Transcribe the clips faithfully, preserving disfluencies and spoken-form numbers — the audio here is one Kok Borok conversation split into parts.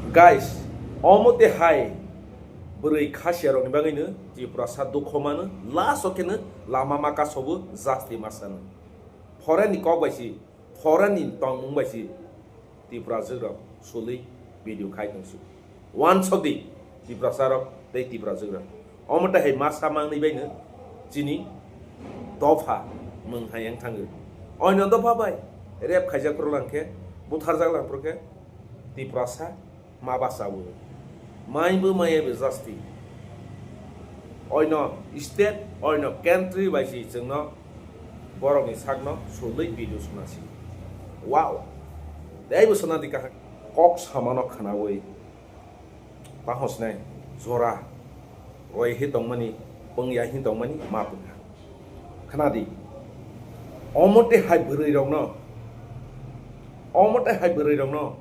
Guys, omo te hai bwrwi khasiya rokni bagwino Tiprasa dukho mano, last o kheno lama ma kasobo jasti ma sano. Foreign ni kok bai si, foreign ni tongmung bai si Tiprajwk rok sulwi video khai tong si. Wansok di Tiprasa rok tei Tiprajwk rok. Omo te hai ma sa mangni baino chini dopha mwng hai yang thango. Oino dopha bai rep khaijak phuru lang khe, butharjak lang phuru khe Tiprasa ma bachawo. Mai bo maya bo jasti. Oino state, oino country bai si chwngno borokni sakno sulwi video suna si. Wow. Tei bo suna di kaham. Kok samano khwnawi. Pahosnai jora roi he tongmani, pwngya he tongmani ma pwngkha. Khwna di. Omo te hai bwrwi rokno, omo te hai bwrwi rokno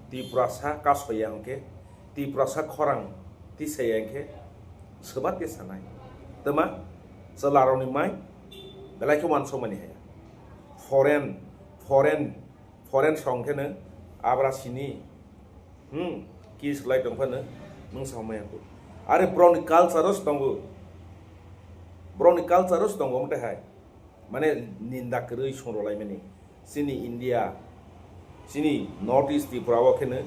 Tiprasa kasoya hwnkhe, Tiprasa khorang tisaya hwnkhe, swbat khe sanai. Twma chwlarokni mai belai khe wansokmani haya. Foreign, foreign, foreign song kheno abra sini, hmm, kiss lai tong phano mungsa maya kho. Are borokni culture o se tongo, borokni culture o se tongo, omo te hai. Mane ninda kwrwi swngrwlaimani. Chini India, chini North East Tripura o kheno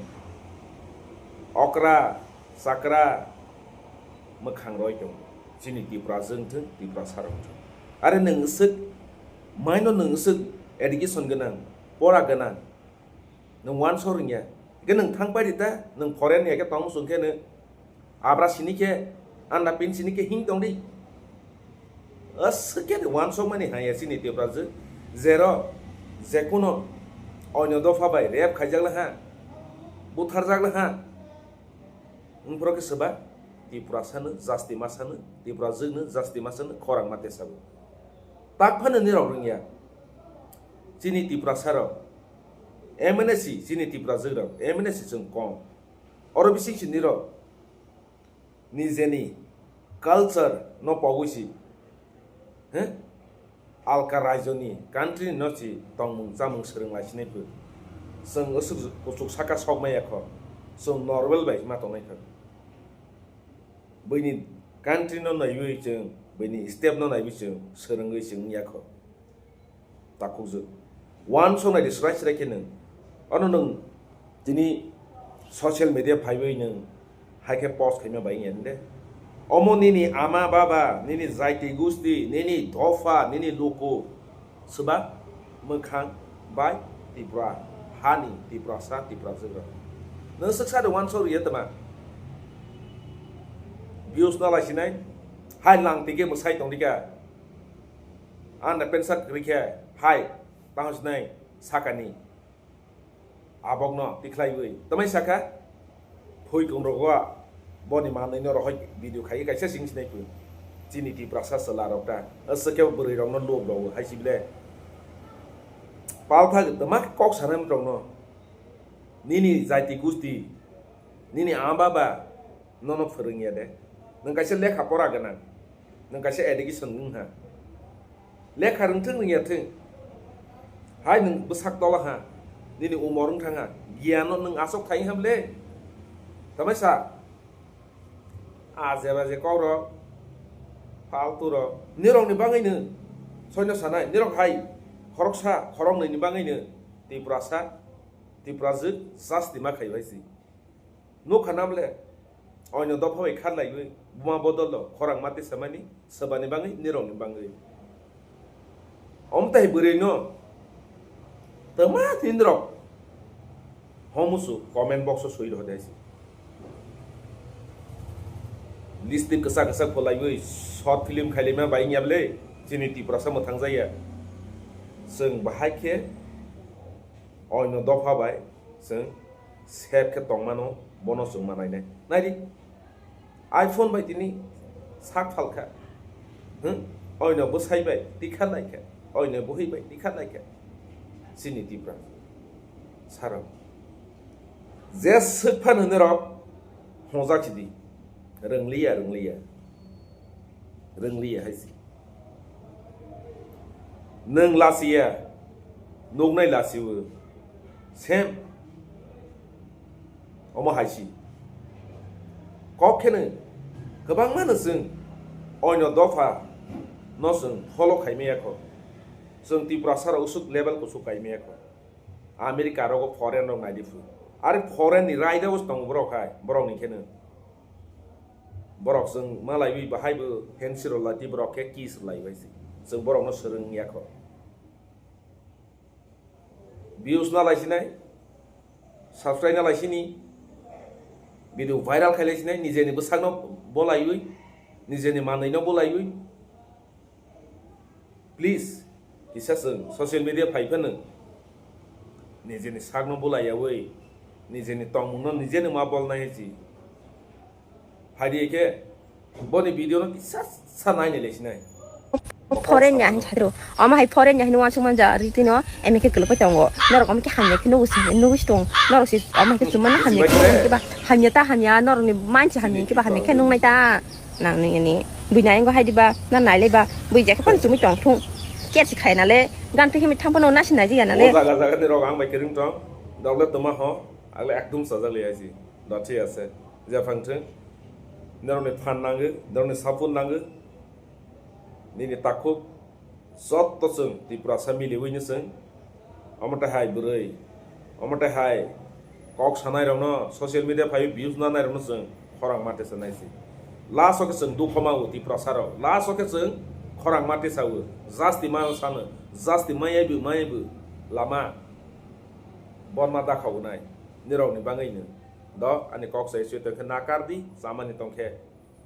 okra, chakra mwkhang roi tongo. Chini Tiprajwk wngthwng, Tiprasa rok wngthwng. Are nwng swk, maino nwng swk education gwnang, pora gwnang, nwng wansok rwngya. Hwnkhe nwng thang pai rita, nwng foreign ya khe tong muchung khe nwng abra sini khe, anda pin sini khe hing tong di. Aswk khe wansokmani haya chini Tiprajwk, jero, jekuno, oino dopha bai rep khaijak laha, butharjak laha. Wngphuru khe swba, Tiprasano jasti ma sano, Tiprajwkno jasti ma sano, khorang ma tesabo. Tak phano nirok rwngya. Chini Tiprasa rok, M N A si, chini Tiprajwk rok, M N A si chwng kom. Oro bising si nirok nijeni culture no pogwi si, he? Alka raijo ni country no si tongmung chamung swrwng lai sinai phu. Chwng usuk kuchuk saka sok maya kho. Chwng normal bai ma tongnai kho. Buini country no naiwi chwng, buini step no naiwi chwng, swrwngwi chwng ya kho. Takhukjwk. Wansok nai di swrai swrai khe nwng. Ano nwng tini social media phaiwi nwng hai khe post khaima bai wngya de. Omo nini ama baba, nini jaiti gusti, nini dopha, nini luku, swba mwkhang bai Tripura hani Tiprasa, Tiprajwk rok. Nwng swksa de wansok rwya twma. Views no lai sinai, hai lang tike mwsai tong dika. Anda pensa kwrwi khe hai tamo sinai sakani abokno tikhlaiwi twmai sakha, phui kungrogo boni manwino rohoi video khaiwi kaisa sing sinai phu. Chini Tiprasa chwla rok ta aswk khe bwrwi rokno lob rwo hai si bile. Palthak twma kok sanai rokno nini jaiti gusti, nini ama baba nono phwrwngya de. Nwng kaisa lekha pora gwnang, nwng kaisa education wngha. Lekha rwngthwng rwngya thwng. Hai nwng bwsak tola ha. Nini umor wng thang ha. Giyan no nwng aswk thai ha bwle. Tamai sa. A jeba je kok rok. Faltu rok. Nirok ni bangwi no. Soino sanai. Nirok hai. Khoroksa, khoroknwi ni bangwi no. Tiprasa. Tiprajwk. Sasti ma khai bai si. Nukha na bwle? Oino dopha bai kharlaiwi buma bodolo khorang ma tisamani swbani bangwi nirokni bangwi. Omtai bwrwino twma thinrok homusu comment box o swi rwdi. Lipstick kwchak kwchak pholaiwi short film khailima bai wngya bwle chini Tiprasa mwthang jaya. Chwng bahai khe oino dopha bai chwng sep khe tongmano, bono chwng ma nainai. Naidi, iPhone bai tini sak phalkha. Hm? Oino bwsai bai tikha laikha. Oino bwhwi bai tikha laikha. Chini Tipra. Saro. Je swk phan hwnwi rok hwnjak sidi. Rwngliya, rwngliya. Rwngliya hai si. Nwng lasiya, nuknai lasiwo. Sem. Omo hai si. Kok kheno kwbangma no chwng oino dopha no chwng follow khai maya kho. Chwng Tiprasa rok usuk level kuchuk kai maya kho. America rogo foreign rok nai di phu. Are foreign ni raida bo tongo borok hai, borok ni kheno. Borok chwng malaiwi bahai bo handshake rw lai di, borok khe kiss rw lai bai si. Chwng borok no swrwng ya kho. Views na lai sinai, subscribe na lai sini, video viral khai lai sinai, nijeni bwsakno bolaiwi, nijeni manwino bolaiwi. Please, kisa chwng social media phai phano nijeni sakno bolaiyawi, nijeni tongmungno nijeni ma bolnai hai si. Phai di khe boni video no kisa sa nai ni le sinai. Foreign ni ahin chadro. Ama hai foreign ni ahin wansuk manja riti no, eme khe kwlwk pai tongo. Norok ama khe hamya khe nugu si, nugu si tong. Norok si ama khe chuma na hamya khe nung khe ba. Hamya ta hamya, norok ni manchi hamya khe ba, hamya khe nung nai ta. Nang ni ni. Bui nai ngo hai di ba, na nai le ba. Bui je khe pan chumui tong thung. Ker si khai na le. Gan te himi thang pano na si nai ji ya na le. O jaga jaga ni rok ang bai kering tong. Dok le toma ho. Ang le ekdum sajak le ai si. Dot thik ase. Je phang thung. Norok ni phan nango, norok ni support nango. Nini takhuk jotto chwng Tiprasa miliwi no chwng. Omo tei hai bwrwi, omo tei hai kok sanai rokno, social media phai views nanai rokno chwng khorang mate sanai si. Last o khe chwng dukho mao Tiprasa rok. Last o khe chwng khorang mate sao. Jasti mano sano. Jasti maya bu, maya bu. Lama. Borma dakha unai. Nirok ni bangwi no. Do ani kok sai sui tong khe nakar di, chamani tong khe.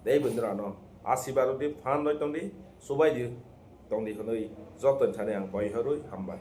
Tei bo nirok no. Asibar di, phan roi tong di, subai di, tong di hwnwi joto ni thani ang koi horwi hambai.